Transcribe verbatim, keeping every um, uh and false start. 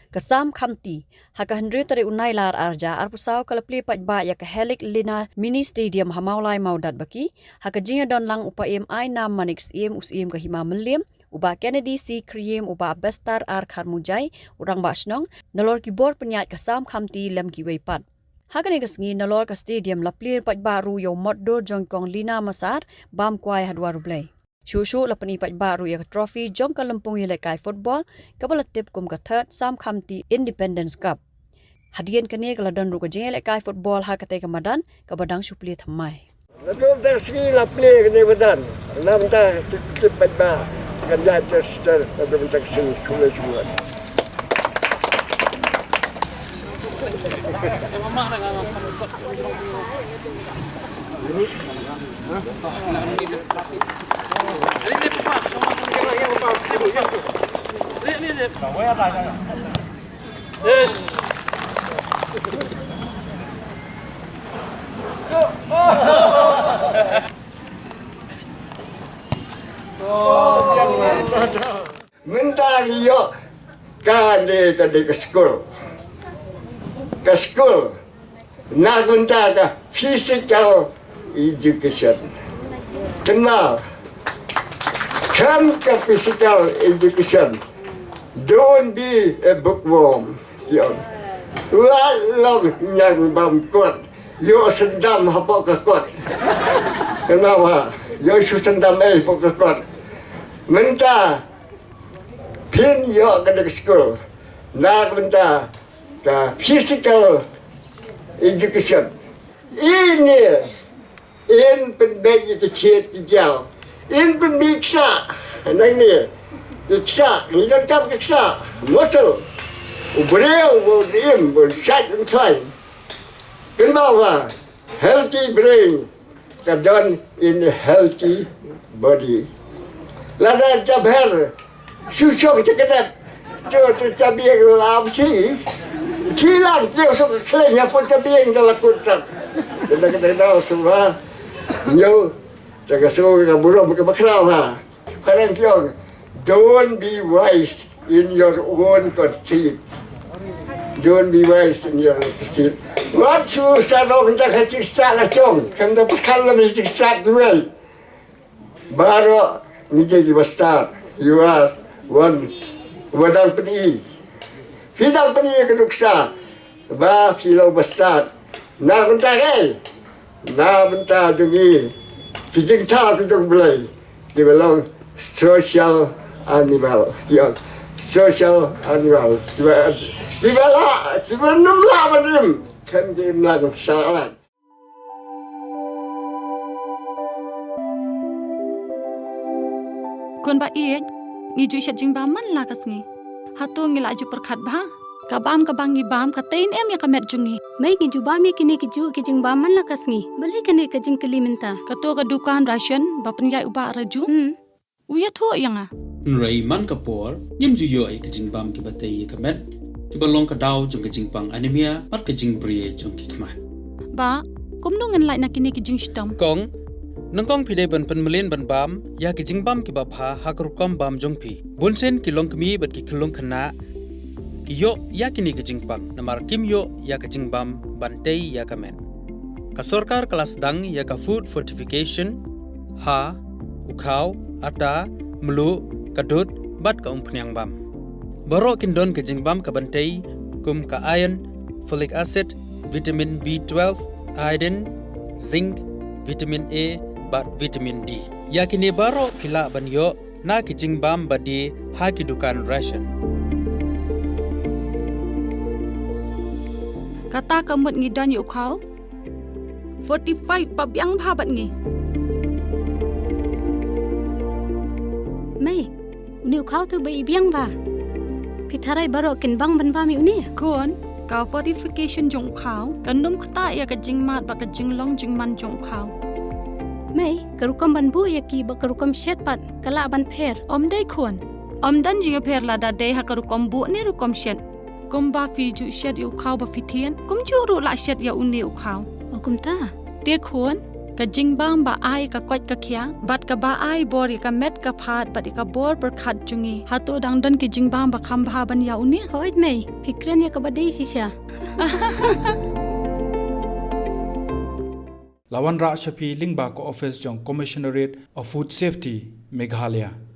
Ka Sam Khamti, ha ka hynriew tarik u Nailar arhajar arphew saw ka la plie paidbah ïa ka Helik Lina Mini Stadium ha Mawlai Mawdatbaki, ha ka jingïadon lang u Paiem Ainam Manik Syiem, u Syiem ka Hima Mylliem, u Bah Kennedy C Khyriem, u Bah Bestar R Kharmujai, u Rangbah Shnong, nalor ki bor pynïaid ka Sam Khamti lem kiwei pat. Ha kane ka sngi nalor ka stadium la plie paidbah ruh ïa u mot dur jong kong Lina Massad, bam kwai ha dwar U Blei. Shuh shuh la pyni paidbah ruh ïa ka trophy jong ka lympung ïalehkai football, kaba la tip kum ka Third Sam Khamti Independence Cup. Hadien kane ka la don ruh ka jingïalehkai football ha katei ka madan, kaba dang shu plie thymmai. Naduh mynta ka sngi la plie kane ka madan. Na mynta ka tip paidbah kan ïaid tester naduh mynta ka sngi shuh shuh. Mynta ngi ïoh kane ka dei ka skul. Ka skul na ka bynta ka physical education. Kynmaw, khlem ka physical education, don't be a bookworm. Ïoh, wat long ñiang bam kot. Ïoh shu dam hapoh ka kot. Kynmaw ha, ïoh shu dam ei hapoh ka kot. Mynta phin ïoh kane ka skul na ka bynta ka physical education. Ine in pynbeit ïa ki thied ki jaiñ, in pynbeit ki ksah. Nangne ki ksah, ngi donkam ki ksah, muscle. U briew u im, u shait u khlaiñ. Kynmaw ha, healthy brain ka don in a healthy body. Lada jabher shu shong sha ka dep, to, to jabieng la am shi. Shi lang, to shu ka khlaiñ hapoh jabieng da la kut tak. Kata kata da shu ha. Nyo, ta ka shu ka burom ka bakhraw ha. Phareng ki ong, don't be wise in your own conceit. Don't be wise in your own conceit. Wat shu sarong da ka jingstad la jong, kan da pakal la jingstad duwai. Baroh ngi dei ki bastad, ïa wan, wan dang pyni. Phi dang pyni ka nuksa ba phi long bastad. Na ka bynta kaei? Na ka bynta jong ngi ki jingthaw ki jong U Blei, kiba long social animal. Ki ong social animal. Kiba, kiba lah, kiba nym lah ban im, khlem ki im lang sha Allah. Khun ba ïeit, ngi ju shet jingbam man la ka sngi. Hato ngi la ju pyrkhat bha? Ka bam kaba ngi bam ka tei ne em ïa ka met jong ngi? Mei, ngi ju bam ïa kine ki juh ki jingbam man la ka sngi. Balei kane ka jingkylli mynta? Kato ka dukan ration ba pynïaid u Bah Raju. Hmm. U ïathuh ïa nga. Hynrei man ka por ngim ju ïoh ïa ki jingbam kiba tei ïa ka met, kiba long ka daw jong ka jingpang anemia bad ka jingbri jong ki khmat. Bah, kumno ngan lait na kine ki jingshitom? Kong, nyngkong phi dei ban pynmlien ban bam ïa ki jingbam kiba bha ha ka rukom bam jong phi. Bunsien ki longkmie bad ki khyllung khynnah ki ïoh ïa kine ki jingpang namar kim ïoh ïa ka jingbam ban tei ïa ka met. Ka sorkar ka la sdang ïa ka food fortification ha u khaw, ata, mluh, ka dud bad ka umphniang bam. Baroh kin don ka jingbam kaban tei kum ka iron, folic acid, vitamin B twelve, iodine, zinc, vitamin A bad vitamin D. Ïa kine baroh phi lah ban ïoh na ki jingbam ba die ha ki dukan ration. Kata ka mut ngi don ïa u khaw fortified ba biang bha bad ngi. Mei, une u khaw te ba i biang bha. Phi tharai baroh kin bang ban bam ïa une? Khun, ka fortification jong u khaw kan ym ktah ïa ka jingmad bad ka jinglong jingman jong u khaw. Mei, ka rukom ban buh ïa ki bad ka rukom shet pat ka lah ban pher? Ym dei khun. Ym don jingïapher lada dei ha ka rukom buh ne rukom shet. Kumba phi ju shet ïa u khaw ba phi thied, kumjuh ruh lah shet ïa une u khaw. O kumta? Te khun, ka jingbam ba ai ka koit ka khiah, bad kaba ai bor ïa ka met ka phad bad ïa ka bor pyrkhat jong ngi. Hato dang don ki jingbam ba kham bha ban ïa une? Hooid mei, phi kren ïa kaba dei shisha. La wanrah sha phi lyngba ka office jong Commissionerate of Food Safety, Meghalaya.